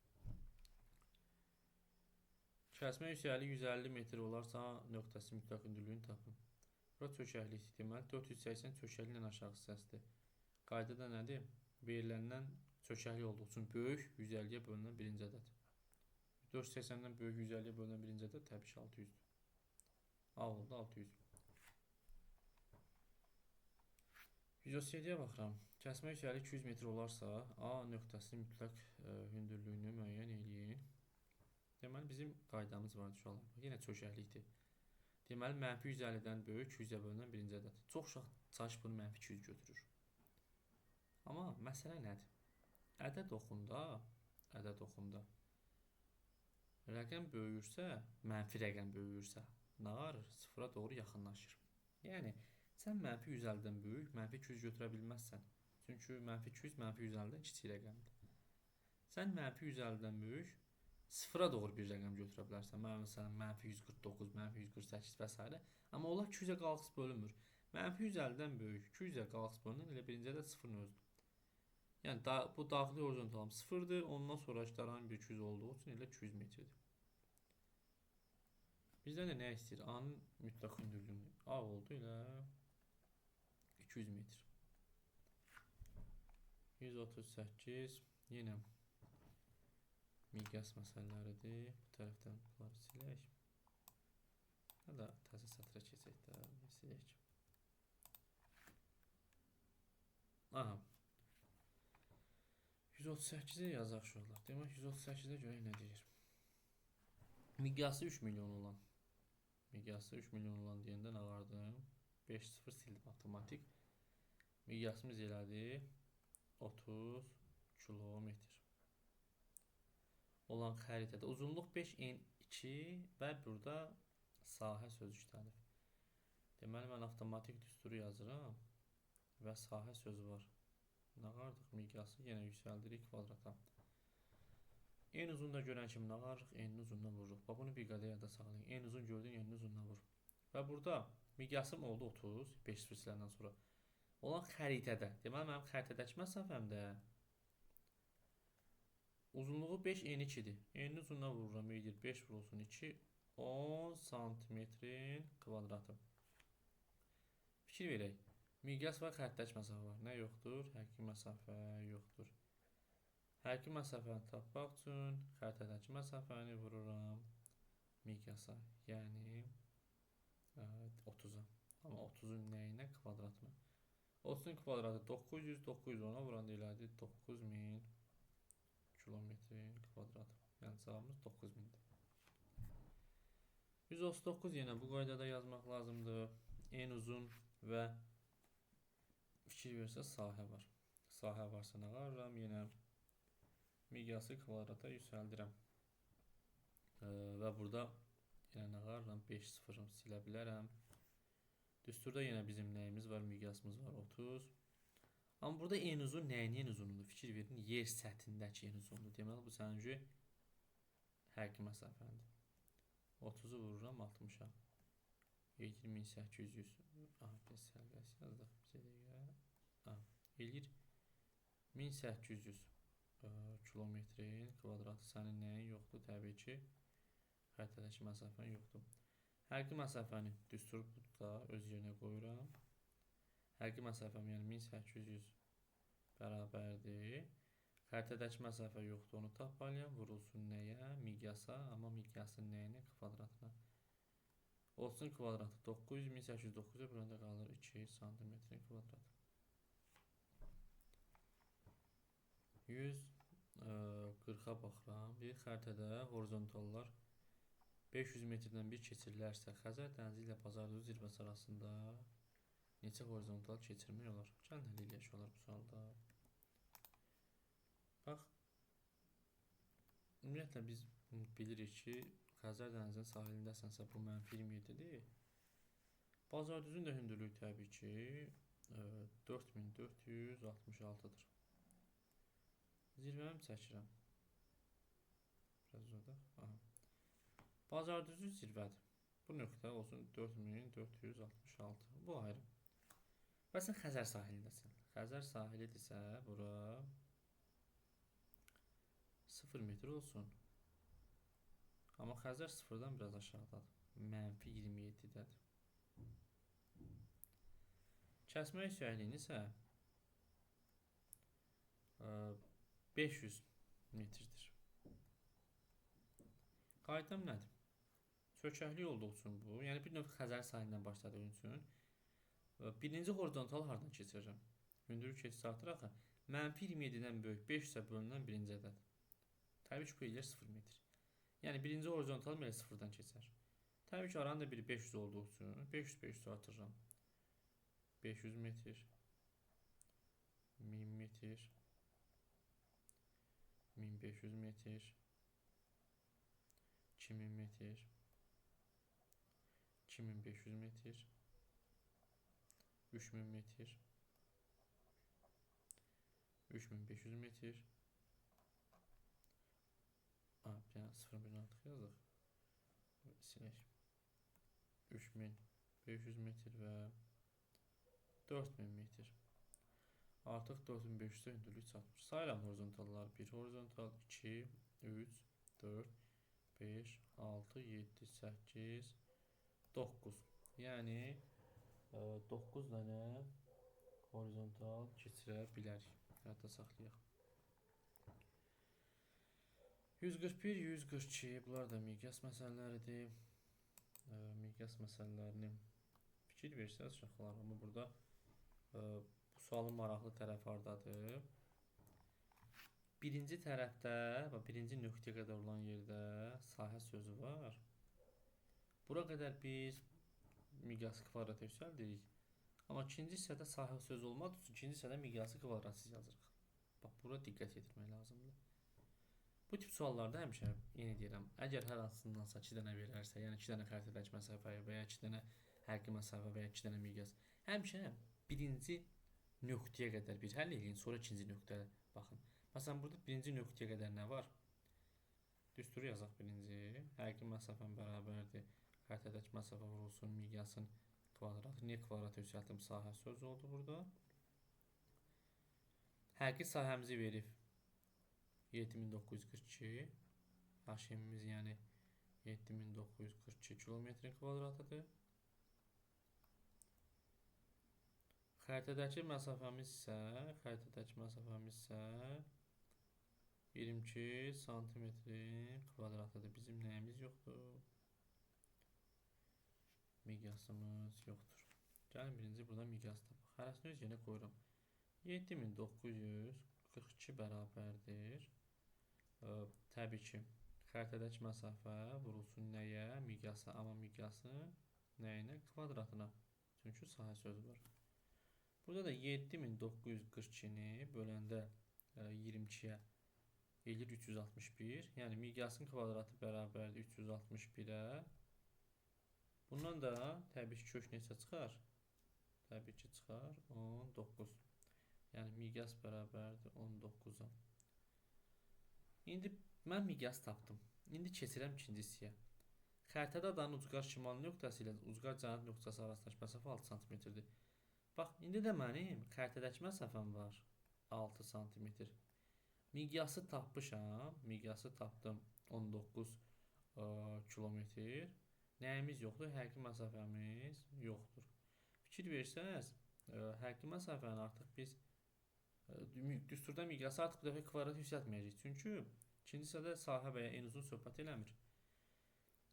S1: Kəsmə yüksəkliyi 150 metr olarsa nöqtəsi mütləq hündürlüyünü tapın. Bura çökəklikdir. Deməli 480 çökəkliklə aşağı hissəsidir. Qayda da nədir? Veriləndən çökəklik olduğu üçün böyük 150-yə bölünən birinci ədəd. 480-dən böyük 150-yə bölünən birinci ədəd təbii ki 600-dür. A oldu 600. 137-yə baxıram. Kəsmə yüksəkliyi 200 metr olarsa A nöqtəsinin mütləq hündürlüyünü müəyyən eləyin. Deməli bizim qaydamız var uşaqlar. Yenə çökəklikdir. Deməli mənfi 150-dən böyük 200-ə bölünən birinci ədəd. Çox uşaq çalışıb bunu mənfi 200 götürür. Amma məsələ nədir? Ədəd oxunda rəqəm böyüyürsə, mənfi rəqəm böyüyürsə, nə arır? Sıfıra doğru yaxınlaşır. Yəni, sən mənfi 150-dən böyük, mənfi 200 götürə bilməzsən. Çünki mənfi 200, mənfi 150-dən kiçik rəqəmdir. Sən mənfi 150-dən böyük, sıfıra doğru bir rəqəm götürə bilərsən. Məsələn, mənfi 149, mənfi 148 və s. Amma onlar 200-ə qalıqsız bölünmür. Mənfi 150-dən böyük, 200-ə qalıqsız bölünən elə birinci ədəd sıfırın özüdür. Yəni, bu daxili horizontalım sıfırdır. Ondan sonra daranın bir 200 olduğu üçün elə 200 metrdir. Bizdən də nə istəyir? A-nın mütləq hündürlüyünü. A oldu elə 200 metr. 138 yenə miqyas məsələləridir. Bu tərəfdən bunları silək. Ya da təzə sətrə keçək də, silək. Aha. 138-i yazaq uşaqlar. Demək 138-ə görək nə deyir. Miqyası 3 milyon olan. Miqyası 3 milyon olan deyəndə nə vardı? 5 0 sildim avtomatik. Miqyasımız elədi 30 kilometr. Olan xəritədə uzunluq 5 N2 və burada sahə sözü işlənib. Deməli mən avtomatik düsturu yazıram və sahə sözü var. Nə qardıq? Miqyası yenə yüksəldirik kvadrata. En uzun da görən kimi nə qarırıq? N uzundan vururuq. Bax bunu bir qədər yadda saxlayın. En uzun gördün, N uzundan vur. Və burada miqyasım oldu 30, 5 siləndən sonra. Olan xəritədə, deməli mənim xəritədəki məsafəmdə uzunluğu 5 N2-dir. N uzundan vururam, eləyir 5 vurulsun 2, 10 santimetrin kvadratı. Fikir verək. Miqyas var, xəritədəki məsafə var. Nə yoxdur? Həqiqi məsafə yoxdur. Həqiqi məsafəni tapmaq üçün xəritədəki məsafəni vururam miqyasa, yəni 30-a. Amma 30-un nəyinə? Kvadratına. 30-un kvadratı 900, 910-a vuranda elədi 9000 kilometrin kvadratı. Yəni cavabımız 9000-dir. 139 yenə bu qaydada yazmaq lazımdır. En uzun və fikir versə sahə var. Sahə varsa nə qarıram? Yenə miqyası kvadrata yüksəldirəm. Və burada yenə nə qarıram? 5 sıfırım silə bilərəm. Düsturda yenə bizim nəyimiz var? Miqyasımız var 30. Amma burada en uzun nəyin en uzunudur? Fikir verin, yer səthindəki en uzundur. Deməli, bu sənin üçün həqiqi məsafəndir. 30-u vururam 60-a. Eləyir 1800. Aha, biz sərbəst yazdıq. Bizə dəqiqə. Aha, eləyir 1800 kilometrin kvadratı. Sənin nəyin yoxdur? Təbii ki, xəritədəki məsafən yoxdur. Həqiqi məsafəni düstur da öz yerinə qoyuram. Həqiqi məsafəm, yəni 1800 bərabərdir. Xəritədəki məsafə yoxdur, onu tapmalıyam. Vurulsun nəyə? Miqyasa, amma miqyasın nəyinə? Kvadratına. 30-un kvadratı 900, 1809-a burada qalır 2 santimetrin kvadratı. 140-a baxıram. Bir xəritədə horizontallar 500 metrdən bir keçirilərsə, Xəzər dənizi ilə Bazarduz zirvəsi arasında neçə horizontal keçirmək olar? Gəlin həll eləyək olar bu sualda. Bax, ümumiyyətlə biz bilirik ki, Xəzər dənizinin sahilindəsənsə bu mənfi 27-dir. Bazarduzun da hündürlüyü təbii ki 4466-dır. Zirvəmi çəkirəm. Biraz uzadaq. Aha. Bazardüzü zirvədir. Bu nöqtə olsun 4466. Bu ayrı. Və sən Xəzər sahilindəsən. Xəzər sahilidirsə bura 0 metr olsun. Amma Xəzər sıfırdan biraz aşağıdadır. Mənfi 27-dədir. Kəsmə yüksəkliyini isə 500 metrdir. Qaydam nədir? Çökəklik olduğu üçün bu, yəni bir növ Xəzər sahilindən başladığı üçün birinci horizontal hardan keçirirəm? Hündürlük keçisi artır axı. Mənfi 27-dən böyük 500-ə bölünən birinci ədəd. Təbii ki, bu eləyir 0 metr. Yəni birinci horizontal belə sıfırdan keçər. Təbii ki, aranın da biri 500 olduğu üçün 500-500 artırıram. 500 metr, 1000 metr, 1500 metr, 2000 metr, 2500 metr, 3000 metr, 3500 metr. Ha, bir dənə 0,1 artıq yazdıq. Silək. 3500 metr və 4000 metr. Artıq 4500-ə hündürlük çatmır. Sayıram horizontalları. 1 horizontal, 2, 3, 4, 5, 6, 7, 8, 9. Yəni 9 dənə horizontal keçirə bilərik. Yadda saxlayaq. 141, 142. Bunlar da miqyas məsələləridir. Miqyas məsələlərini fikir versəniz uşaqlar, amma burada bu Sualın maraqlı tərəfi hardadır? Birinci tərəfdə, bax, birinci nöqtəyə qədər olan yerdə sahə sözü var. Bura qədər biz miqyası kvadrata yüksəldirik. Amma ikinci hissədə sahə sözü olmadığı üçün ikinci hissədə miqyası kvadratsız yazırıq. Bax, bura diqqət yetirmək lazımdır. Bu tip suallarda həmişə, yenə deyirəm, əgər hər hansındansa 2 dənə verərsə, yəni 2 dənə xəritədəki məsafə və ya 2 dənə həqiqi məsafə və ya 2 dənə miqyas, həmişə birinci nöqtəyə qədər bir həll eləyin, sonra ikinci nöqtəyə baxın. Məsələn, burada birinci nöqtəyə qədər nə var? Düsturu yazaq birinci. Həqiqi məsafəm bərabərdir. Xəritədəki məsafə vurulsun miqyasın kvadratı. Niyə kvadratı yüksəltdim? Sahə sözü oldu burada. Həqiqi sahəmizi verib 7942. H-imiz yəni 7942 kilometrin kvadratıdır. Xəritədəki məsafəmiz isə 22 santimetrin kvadratıdır. Bizim nəyimiz yoxdur? Miqyasımız yoxdur. Gəlin birinci burada miqyas tapaq. Hərəsini öz yerinə qoyuram. 7942 bərabərdir. Təbii ki, xəritədəki məsafə vurulsun nəyə? Miqyasa, amma miqyasın nəyinə? Kvadratına. Çünki sahə sözü var. Burada da 7942-ni böləndə 22-yə eləyir 361. Yəni miqyasın kvadratı bərabərdir 361-ə. Bundan da təbii ki, kök neçə çıxar? Təbii ki, çıxar 19. Yəni miqyas bərabərdir 19-a. İndi mən miqyas tapdım. İndi keçirəm ikinci hissəyə. Xəritədə adanın ucqar şimal nöqtəsi ilə ucqar cənub nöqtəsi arasındakı məsafə 6 santimetrdir. Bax, indi də mənim xəritədəki məsafəm var 6 santimetr. Miqyası tapmışam. Miqyası tapdım 19 kilometr. Nəyimiz yoxdur? Həqiqi məsafəmiz yoxdur. Fikir versəniz, həqiqi məsafəni artıq biz düsturda miqyası artıq bu dəfə kvadrat yüksəltməyəcəyik. Çünki ikinci hissədə sahə və ya en uzun söhbət eləmir.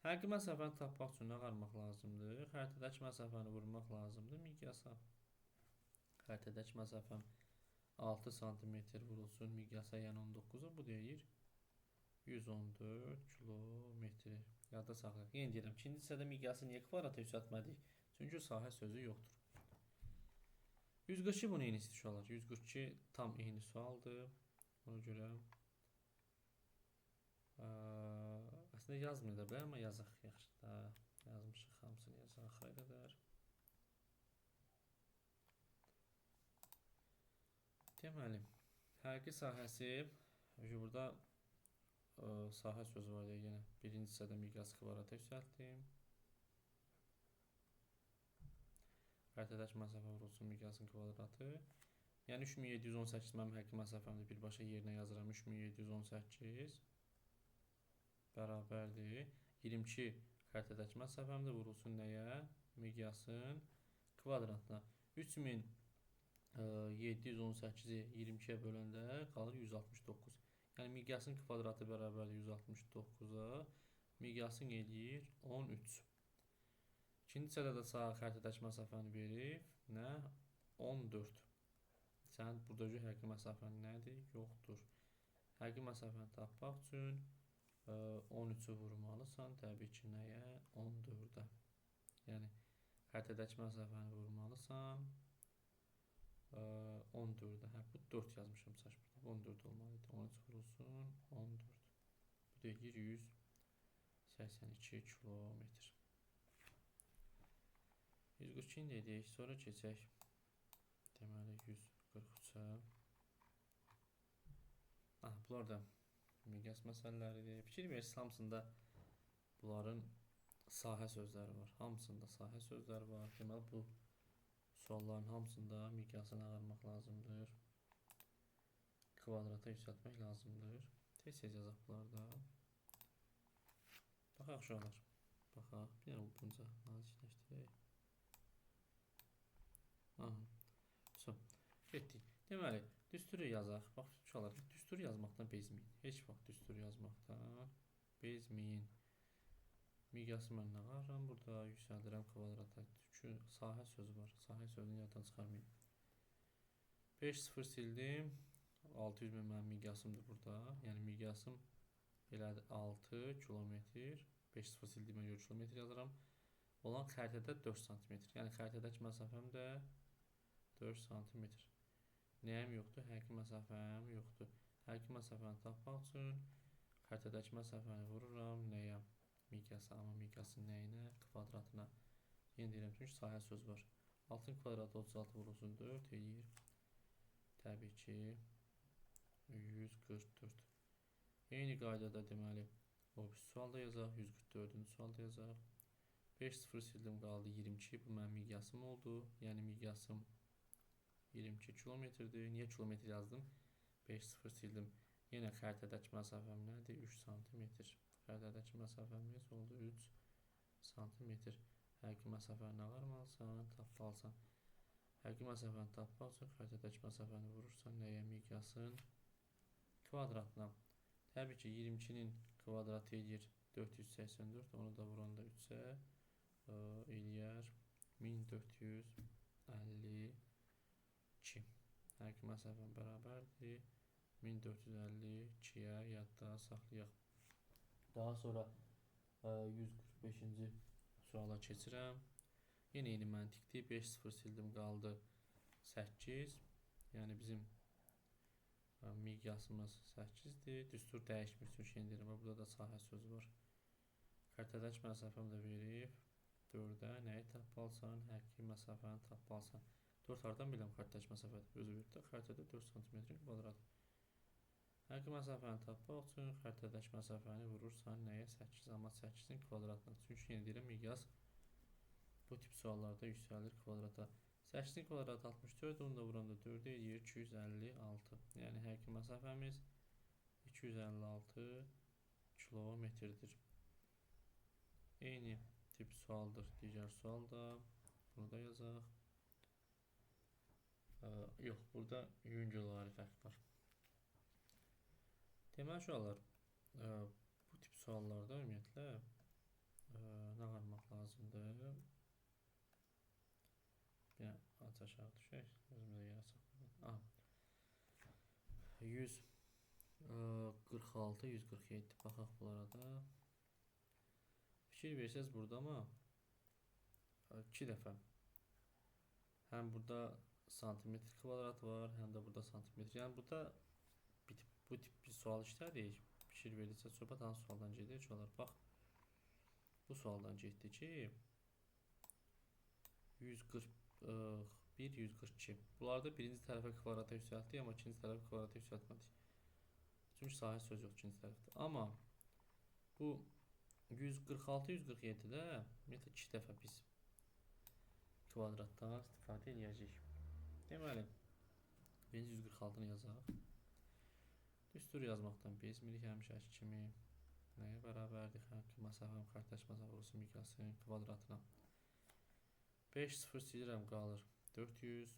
S1: Həqiqi məsafəni tapmaq üçün nə qarmaq lazımdır? Xəritədəki məsafəni vurmaq lazımdır miqyasa. Xəritədəki məsafəm 6 santimetr vurulsun miqyasa, yəni 19-a, bu deyir 114 kilometr. Yadda saxlayaq. Yenə deyirəm, ikinci hissədə miqyası niyə kvadrata yüksəltmədik? Çünki sahə sözü yoxdur. 142 bunun eynisi uşaqlar. 142 tam eyni sualdır. Ona görə əslində yazmaya da bilər, amma yazaq. Yaxşı da yazmışıq, hamısını yazaq axıra qədər. Deməli, həqiqi sahəsi, burada sahə sözü var deyə yenə birinci hissədə miqyası kvadrata yüksəltdim. Xəritədəki məsafə vurulsun miqyasın kvadratı. Yəni 3718 mənim həqiqi məsafəmdir. Birbaşa yerinə yazıram. 3718 bərabərdir. 22 xəritədəki məsafəmdir. Vurulsun nəyə? Miqyasın kvadratına. 3718-i 22-yə böləndə qalır 169. Yəni miqyasın kvadratı bərabərdir 169-a. Miqyasın eləyir 13. İkinci hissədə də sağ xəritədəki məsafəni verib. Nə? 14. Sənin buradakı həqiqi məsafən nədir? Yoxdur. Həqiqi məsafəni tapmaq üçün 13-ü vurmalısan. Təbii ki, nəyə? 14-ə. Yəni xəritədəki məsafəni vurmalısan. 14-ə. Hə, bu 4 yazmışam çaş burada. Bu 14 olmalıydı. 13 vurulsun 14. Bu da eləyir 182 kilometr. 142-ni dedik. Sonra keçək. Deməli 143-ə. Aha, bunlar da miqyas məsələləridir. Fikir verirsiniz, hamısında bunların sahə sözləri var. Hamısında sahə sözləri var. Deməli, bu sualların hamısında miqyasını ağarmaq lazımdır. Kvadrata yüksəltmək lazımdır. Tez-tez yazaq bunlarda. Baxaq uşaqlar. Baxaq. Bir dənə bunca nazikləşdirək. Aha. So, getdik. Deməli, düsturu yazaq. Bax, uşaqlar, düsturu yazmaqdan bezməyin. Heç vaxt düsturu yazmaqdan bezməyin. Miqyası mən nə qarıram? Burada yüksəldirəm kvadrata. Çünki sahə sözü var. Sahə sözünü yaddan çıxarmayın. 5 0 sildim. 600 min mənim miqyasımdır burada. Yəni miqyasım belədir 6 kilometr. 5 0 sildiyimə görə kilometr yazıram. Olan xəritədə 4 sm. Yəni xəritədəki məsafəm də 4 sm. Nəyim yoxdur? Həqiqi məsafəm yoxdur. Həqiqi məsafəni tapmaq üçün xəritədəki məsafəni vururam. Nəyə? Miqyasa, amma miqyasın nəyinə? Kvadratına. Yenə deyirəm, çünki sahə söz var. 6-nın kvadratı 36 vurulsun 4 eləyir. Təbii ki 144. Eyni qaydada deməli o bir sual da yazaq. 144-cü sual da yazaq. 5 0 sildim qaldı 22. Bu mənim miqyasım oldu. Yəni miqyasım 22 kilometrdir. Niyə kilometr yazdım? 5 0 sildim. Yenə xəritədəki məsafəm nədir? 3 sm. Xəritədəki məsafəmiz oldu 3 sm. Həqiqi məsafəni nə qarmalısan? Tapmalısan. Həqiqi məsafəni tapmaq üçün xəritədəki məsafəni vurursan nəyə? Miqyasın kvadratına. Təbii ki 22-nin kvadratı eləyir 484. Onu da vuranda 3-ə eləyər 1452. Həqiqi məsafəm bərabərdir 1452-yə yadda saxlayaq. Daha sonra 145-ci suala keçirəm. Yenə eyni məntiqdir. 5 0 sildim qaldı 8. Yəni bizim miqyasımız 8-dir. Düstur dəyişmir çünki yenə deyirəm, burada da sahə sözü var. Xəritədəki məsafəm də verib 4-ə nəyi tapmalısan? Həqiqi məsafəni tapmalısan. 4 hardan bilirəm xəritədəki məsafədir? Özü verib də xəritədə 4 sm kvadrat. Həqiqi məsafəni tapmaq üçün xəritədəki məsafəni vurursan nəyə? 8, amma 8-in kvadratına. Çünki yenə deyirəm, miqyas bu tip suallarda yüksəlir kvadrata. 8-in kvadratı 64, onu da vuranda 4 eləyir 256. Yəni həqiqi məsafəmiz 256 kilometrdir. Eyni tip sualdır. Digər sual da. Bunu da yazaq. Yox, burada yüngülvari fərq var. Deməli, uşaqlar, bu tip suallarda ümumiyyətlə nə qarmaq lazımdır? Bir az aşağı düşək, özümüzə yer açaq. Aha. 146, 147 baxaq bunlara da. Fikir versəz burada amma 2 dəfə. Həm burada santimetr kvadrat var, həm də burada santimetr. Yəni burada bu tip bir sual işlədik. Fikir verirsə söhbət hansı sualdan gedir? Uşaqlar, bax, bu sualdan getdi ki 141, 142. Bunlarda birinci tərəfə kvadrata yüksəltdik, amma ikinci tərəfə kvadrata yüksəltmədik. Çünki sahə söz yox ikinci tərəfdə. Amma bu 146, 147-də ümumiyyətlə 2 dəfə biz kvadratdan istifadə eləyəcəyik. Deməli, birinci 146-nı yazaq. Düstur yazmaqdan bezmirik həmişəki kimi. Nəyə bərabərdir? Həqiqi məsafəm, xəritədəki məsafə olsun miqyasının kvadratına. 5 0 silirəm, qalır 400.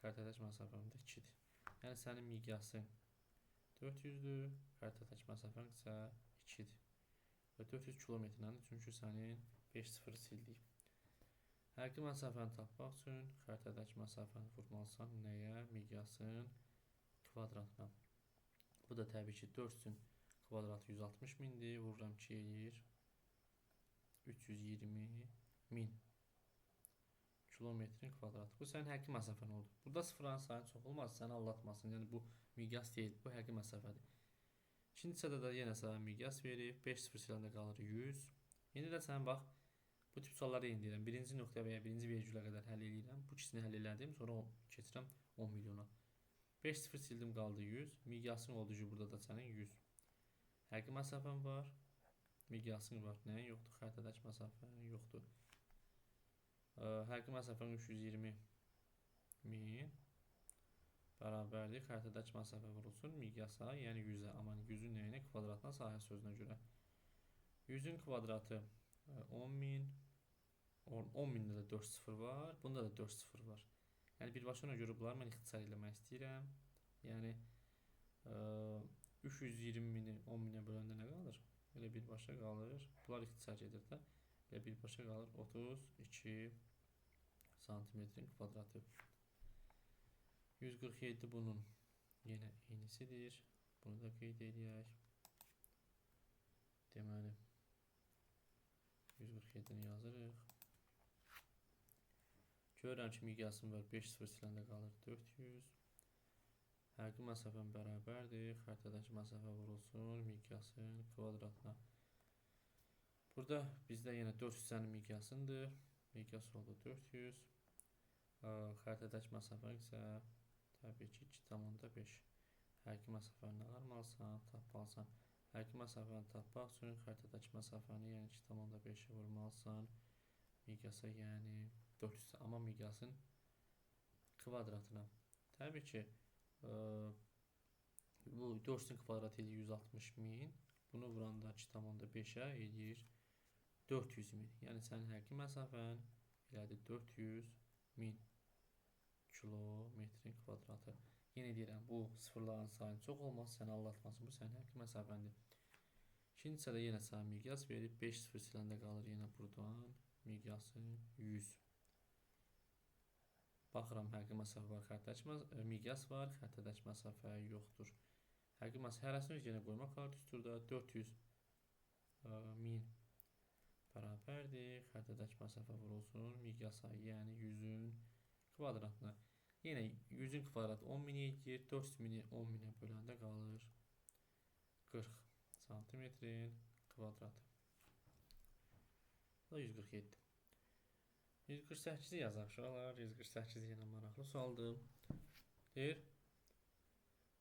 S1: Xəritədəki məsafəm də 2-dir. Yəni sənin miqyasın 400-dür, xəritədəki məsafən isə 2-dir. Və 400 kilometrləndir, çünki sənin 5 0 sildik. Həqiqi məsafəni tapmaq üçün xəritədəki məsafəni vurmalısan nəyə? Miqyasın kvadratına. Bu da təbii ki 400-ün kvadratı 160 mindir. Vururam 2 eləyir 320 min kilometrin kvadratı. Bu sənin həqiqi məsafən oldu. Burada sıfırların sayı çox olmaz, səni aldatmasın. Yəni bu miqyas deyil, bu həqiqi məsafədir. İkinci hissədə də yenə sənə miqyas verib. 5 0 siləndə qalır 100. İndi də sən bax, bu tip sualları yenə deyirəm. Birinci nöqtəyə və ya birinci vergülə qədər həll eləyirəm. Bu ikisini həll elədim, sonra keçirəm 10 milyona. 5 0 sildim, qaldı 100. Miqyasın oldu ki, burada da sənin 100. Həqiqi məsafən var, miqyasın var. Nəyin yoxdur? Xəritədəki məsafən yoxdur. Həqiqi məsafən 320 min bərabərdir. Xəritədəki məsafə vurulsun miqyasa, yəni 100-ə. Amma 100-ün nəyinə? Kvadratına, sahə sözünə görə. 100-ün kvadratı 10 min. 10 mində də 4 sıfır var. Bunda da 4 sıfır var. Yəni birbaşa ona görə bunları mən ixtisar eləmək istəyirəm. Yəni 320 mini 10 minə böləndə nə qalır? Elə birbaşa qalır. Bunlar ixtisar gedir də. Elə birbaşa qalır 32 santimetrin kvadratı. 147 bunun yenə eynisidir. Bunu da qeyd eləyək. Deməli, 147-ni yazırıq. Görürəm ki, miqyasım var. 5 0 siləndə qalır 400. Həqiqi məsafəm bərabərdir. Xəritədəki məsafə vurulsun miqyasın kvadratına. Burada bizdə yenə 4 hissənin miqyasındır. Miqyas oldu 400. Xəritədəki məsafə isə təbii ki 2,5. Həqiqi məsafəni nə aramalısan? Tapmalısan. Həqiqi məsafəni tapmaq üçün xəritədəki məsafəni, yəni 2,5-i vurmalısan miqyasa, yəni 400, amma miqyasın kvadratına. Təbii ki, bu 400-ün kvadratı eləyir 160 min. Bunu vuranda 2,5-ə eləyir 400 min. Yəni sənin həqiqi məsafən elədir 400 min kilometrin kvadratı. Yenə deyirəm, bu sıfırların sayının çox olması səni aldatmasın. Bu sənin həqiqi məsafəndir. İkinci hissədə yenə sənə miqyas verib. 5 0 siləndə qalır yenə buradan miqyası 100. Baxıram, həqiqi məsafə var, xəritədəki miqyas var, xəritədəki məsafə yoxdur. Həqiqi məsafə hərəsini öz yerinə qoymaq olar düsturda. 400 min bərabərdir. Xəritədəki məsafə vurulsun miqyasa, yəni 100-ün kvadratına. Yenə 100-ün kvadratı 10 min eləyir. 400 mini 10 minə böləndə qalır 40 santimetrin kvadratı. Bu da 147. 148-i yazaq uşaqlar. 148 yenə maraqlı sualdır. Deyir,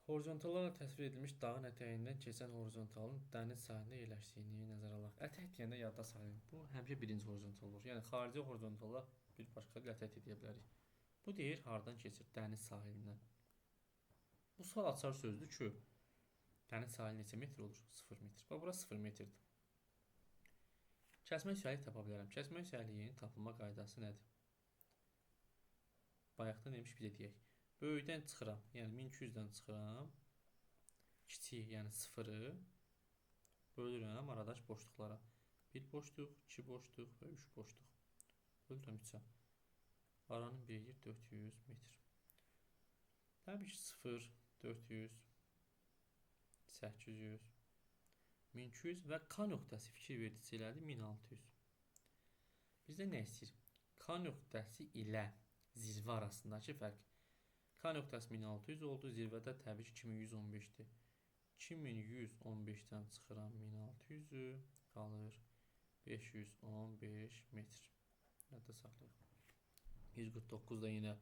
S1: horizontallarla təsvir edilmiş dağın ətəyindən keçən horizontalın dəniz sahilində yerləşdiyini nəzərə alaq. Ətək deyəndə yadda saxlayın. Bu həmişə birinci horizontal olur. Yəni xarici horizontala bir başqa dil ətək deyə bilərik. Bu deyir, hardan keçir? Dəniz sahilindən. Bu sual açar sözdür ki, dəniz sahili neçə metr olur? 0 metr. Bax, bura 0 metrdir. Kəsmə yüksəklik tapa bilərəm. Kəsmə yüksəkliyin tapılma qaydası nədir? Bayaqdan demiş, bir də deyək. Böyükdən çıxıram, yəni 1200-dən çıxıram. Kiçiyi, yəni 0-ı bölürəm aradakı boşluqlara. 1 boşluq, 2 boşluq və 3 boşluq. Bölürəm 3-ə. Aranın biri eləyir 400 metr. Təbii ki, 0, 400, 800, 1200 və K nöqtəsi fikir verdikcə elədi 1600. Bizdə nə istəyir? K nöqtəsi ilə zirvə arasındakı fərq. K nöqtəsi 1600 oldu. Zirvədə təbii ki 2115-dir. 2115-dən çıxıram 1600-ü, qalır 515 metr. Yadda saxlayaq. 149 da yenə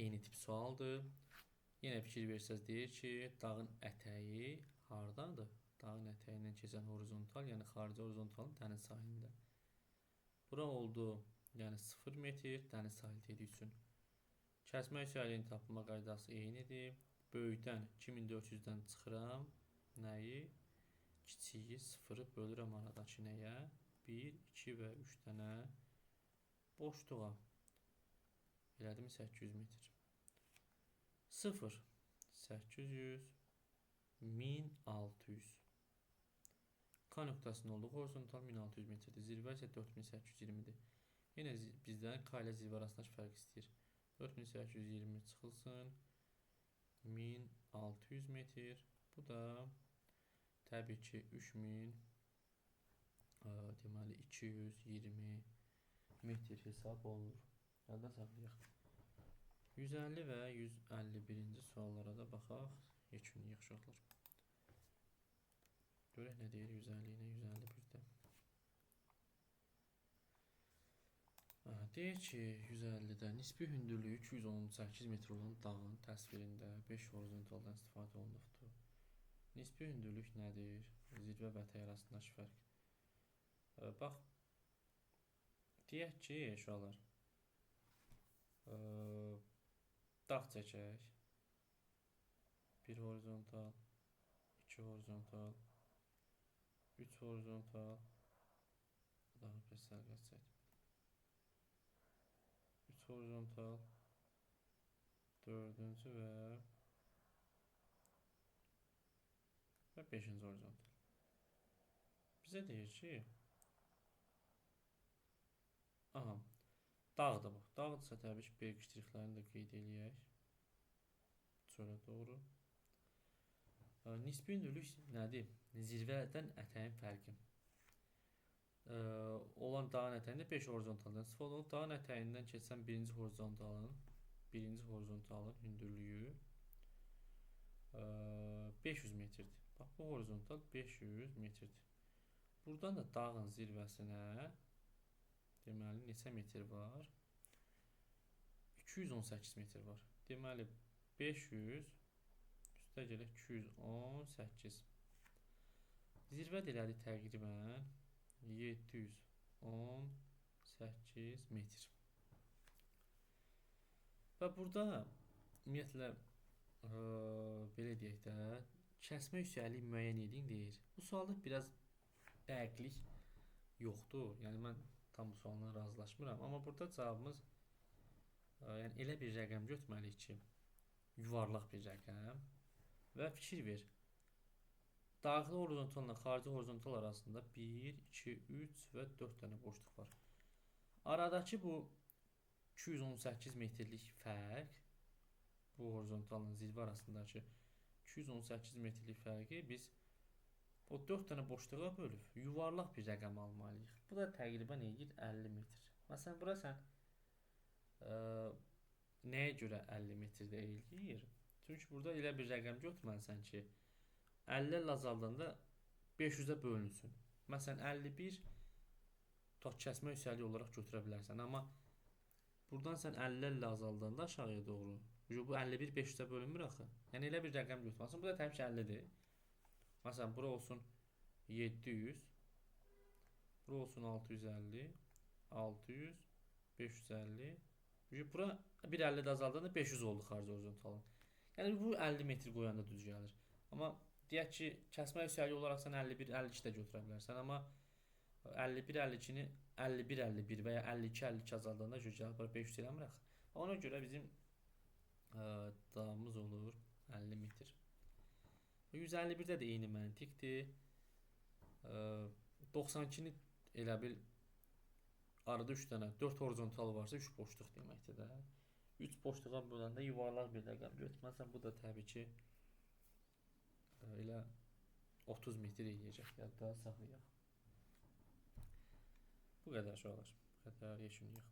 S1: eyni tip sualdır. Yenə fikir versəz deyir ki, dağın ətəyi hardadır? Dağın ətəyindən keçən horizontal, yəni xarici horizontalın dəniz sahilində. Bura oldu, yəni 0 metr dəniz sahili dediyi üçün. Kəsmə yüksəkliyinin tapılma qaydası eynidir. Böyükdən 2400-dən çıxıram. Nəyi? Kiçiyi 0-ı bölürəm aradakı nəyə? 1, 2 və 3 dənə boşluğa. Elədimi 800 metr. 0, 800, 1600. K nöqtəsinin olduğu horizontal 1600 metrdir. Zirvə isə 4820-dir. Yenə bizdən K ilə zirvə arasındakı fərq istəyir. 4820 çıxılsın. 1600 metr. Bu da təbii ki 3000, deməli 220 metr hesab olunur. Yadda saxlayaq. 150 və 151-ci suallara da baxaq. Yekunlayaq uşaqlar. Görək nə deyir 150 ilə 151-də. Deyir ki, 150-də nisbi hündürlüyü 218 metr olan dağın təsvirində 5 horizontaldan istifadə olunubdur. Nisbi hündürlük nədir? Zirvə və ətək arasındakı fərq. Bax, deyək ki, uşaqlar, dağ çəkək. 1 horizontal, 2 horizontal, 3 horizontal. Daha bir sərqəs çəkdim. 3 horizontal, 4-cü və 5-ci horizontal. Bizə deyir ki, aha, dağdır bu. Dağdırsa təbii ki, belki ştrixlərini də qeyd eləyək. Çölə doğru. Nisbi hündürlük nədir? Zirvədən ətəyin fərqi. Olan dağın ətəyində 5 horizontaldan istifadə olunur. Dağın ətəyindən keçən birinci horizontalın hündürlüyü 500 metrdir. Bax, bu horizontal 500 metrdir. Buradan da dağın zirvəsinə deməli neçə metr var? 218 metr var. Deməli 500 üstə gələk 218. Zirvə də elədi təqribən 718 metr. Və burada ümumiyyətlə belə deyək də, kəsmə yüksəkliyi müəyyən edin deyir. Bu sualda biraz dəqiqlik yoxdur. Yəni mən tam bu sualla razılaşmıram. Amma burada cavabımız yəni elə bir rəqəm götürməliyik ki, yuvarlaq bir rəqəm və fikir ver. Daxili horizontalla xarici horizontal arasında 1, 2, 3 və 4 dənə boşluq var. Aradakı bu 218 metrlik fərq, bu horizontalla zirvə arasındakı 218 metrlik fərqi biz o 4 dənə boşluğa bölüb yuvarlaq bir rəqəm almalıyıq. Bu da təqribən eləyir 50 metr. Məsələn, bura sən nəyə görə 50 metrdə eləyir? Çünki burada elə bir rəqəm götürməlisən ki, 50 azaldanda 500-ə bölünsün. Məsələn, 51 tutaq kəsmə yüksəkliyi olaraq götürə bilərsən. Amma buradan sən 50 azaldanda aşağıya doğru, bu 51 500-ə bölünmür axı. Yəni elə bir rəqəm götürməlisən. Bu da təbii ki 50-dir. Məsələn, bura olsun 700, bura olsun 650, 600, 550. Bura bir 50 də azaldanda 500 oldu xarici horizontalın. Yəni bu 50 metr qoyanda düz gəlir. Amma deyək ki, kəsmə yüksəkliyi olaraq sən 51, 52 də götürə bilərsən. Amma 51, 52-ni 51, 51 və ya 52, 52 azaldanda gəlib bura 500 eləmir axı. Ona görə bizim cavabımız olur 50 metr. 151-də də eyni məntiqdir. 92-ni elə bil arada 3 dənə, 4 horizontal varsa 3 boşluq deməkdir də. 3 boşluğa böləndə yuvarlaq bir rəqəm götürməsən, bu da təbii ki elə 30 metr eləyəcək. Yadda saxlayaq. Bu qədər uşaqlar. Bu qədər yekunlayaq.